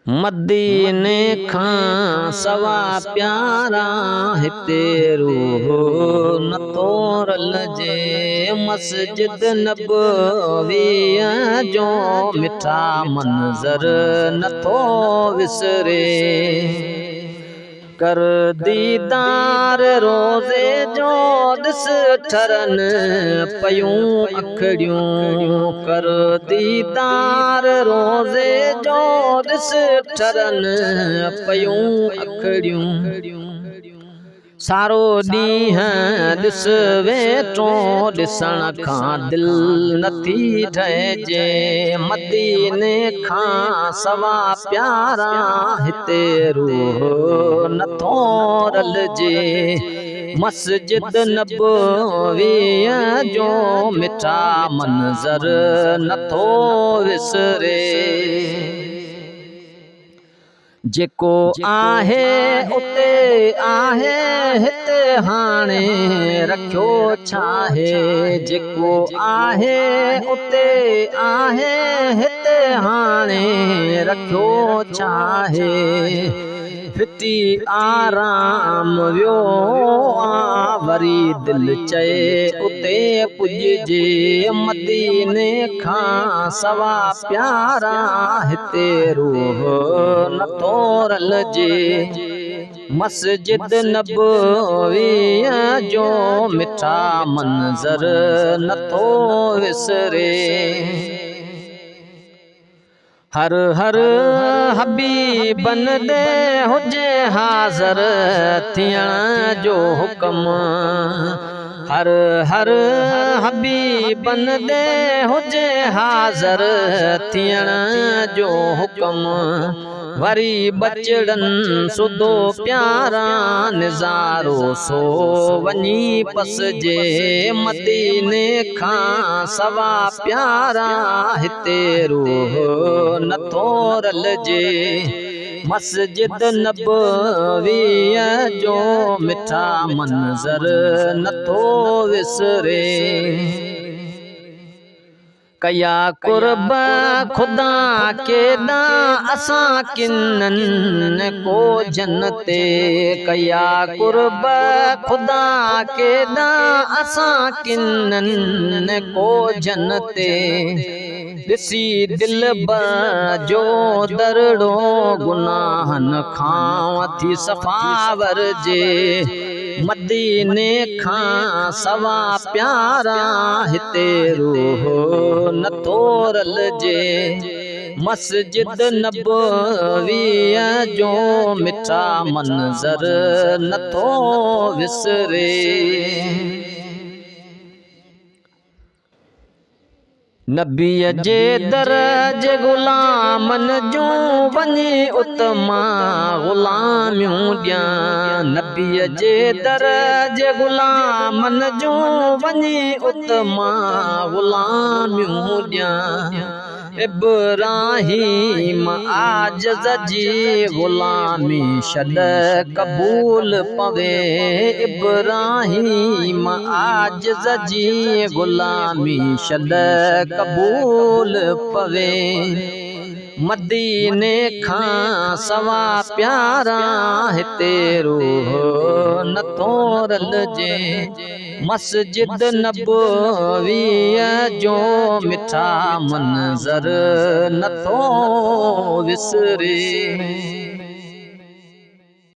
مديني کان سوا پيارا هتي روح نٿو رلجي. مسجد نبويء جو مٺا منظر نٿو وسري. ڪر ديدار روضي جو ڏس ٺرن پيون اکڙيون. ڪر ديدار روضي جو ڏس ٺرن پيون اکڙيون. سارو ڏينهن ڏس ويٺو ڏسڻ کان دل نٿي ڊهجي. مديني کان سوا پيارا هتي روح نٿو رلجي. مسجد نبويء جو مٺا منظر نٿو وسري. جيڪو آهي اتي آهي هتي هاڻي رکيو ڇاهي. جيڪو آهي اتي آهي هتي هاڻي رکيو ڇاهي. ڦٽي آرام ويو آ وري دل چئي اتي پڄجي. مديني کان سوا پيارا هتي روح نٿو رلجي. مسجد نبويء جو مٺا منظر نٿو وسري. هر هر حبيبن ڏي هجي حاضر ٿيڻ جو حڪم. هر هر حبيبن ڏي هجي حاضر ٿيڻ جو حڪم. وري ٻچڙن سوڌو پيارا نظارو سو وڃي پسجي. مديني کان سوا پيارا هتي روح نٿو رلجي. مسجد نبويء جو مٺا منظر نٿو وسري. ڪيا قرب خدا ڪيڏا اسان ڪنن ڪوجهن تي. ڪيا قرب خدا ڪيڏا اسان ڪنن ڪوجهن تي. ڏسي دلبر جو درڙو گناهن کان ٿي صفا ورجي. مديني کان سوا پيارا هتي روح نٿو رلجي. مسجد نبويء جو مٺا منظر نٿو وسري. نبيء جي در جي غلامن جون وڃي ات مان غلاميون ڏيان. نبيء جي در جي غلامن جون وڃي ات مان غلاميون ڏيان. ابراهيم عاجز جي غلامي شل قبول پوي. ابراهيم عاجز جي غلامي شل قبول پوي. مديني کان سوا پيارا هتي روح نٿو رلجي. مسجد نبويء جو مٺا منظر نٿو وسري.